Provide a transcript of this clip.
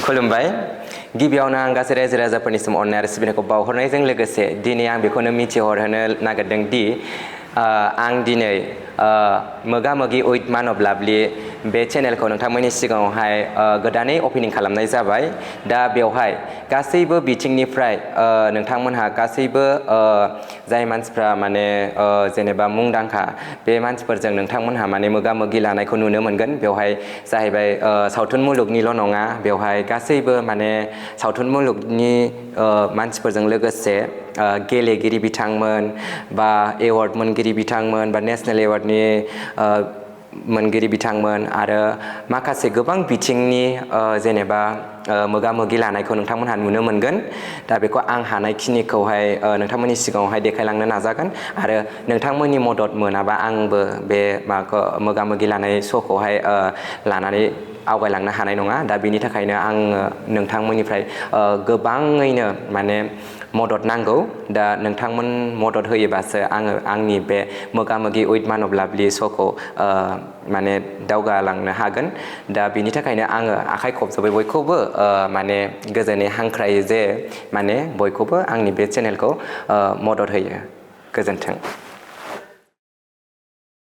खुलुमबाय गिबियावनो आं गासै रायजो राजाफोरनिसिम अननाय आरो सिबिनायखौ बावहरनायजों लोगोसे दिनै आं बेखौनो मिथिहरहोनो नागिरदों दि आं दिनै मोगा मोगि उइथ मानब लाभलि बे चेनेलखौ नोंथांमोननि सिगाङावहाय गोदानै अपेनिं खालामनाय जाबाय दा बेवहाय गासैबो बिथिंनिफ्राय नोंथांमोनहा गासैबो जाय मानसिफ्रा माने जेनेबा मुंदांखा बे मानसिफोरजों नोंथांमोनहा माने मोगा मोगि लानायखौ नुनो मोनगोन बेवहाय जाहैबाय सावथुन मुलुगनिल' नङा बेवहाय गासैबो माने सावथुन मुलुगनि मानसिफोरजों लोगोसे गेलेगिरि बिथांमोन बा एवार्ड मोनगिरि बिथांमोन बा नेशनेल एवार्डनि मोनगिरि बिथांमोन आरो माखासे गोबां बिथिंनि जेनेबा मोगा मोगि लानायखौ नोंथांमोनहा नुनो मोनगोन दा बेखौ आं हानायखिनिखौहाय नोंथांमोननि सिगाङावहाय देखायलांनो नाजागोन आरो नोंथांमोननि मदद मोनाबा आंबो बे माबाखौ मोगा मोगि लानाय श'खौहाय लानानै आवगायलांनो हानाय नङा दा बेनि थाखायनो आङो नोंथांमोननिफ्राय गोबाङैनो माने मदद नांगौ दा नोंथांमोन मदद होयोबासो आङो आंनि बे मोगा मोगि उइथ मानब लाभलि श'खौ माने दावगालांनो हागोन दा बेनि थाखायनो आङो आखाइ खबजोबै बयखौबो माने गोजोनै हांख्रायो जे माने बयखौबो आंनि बे चेनेलखौ मदद होयो गोजोन्थों।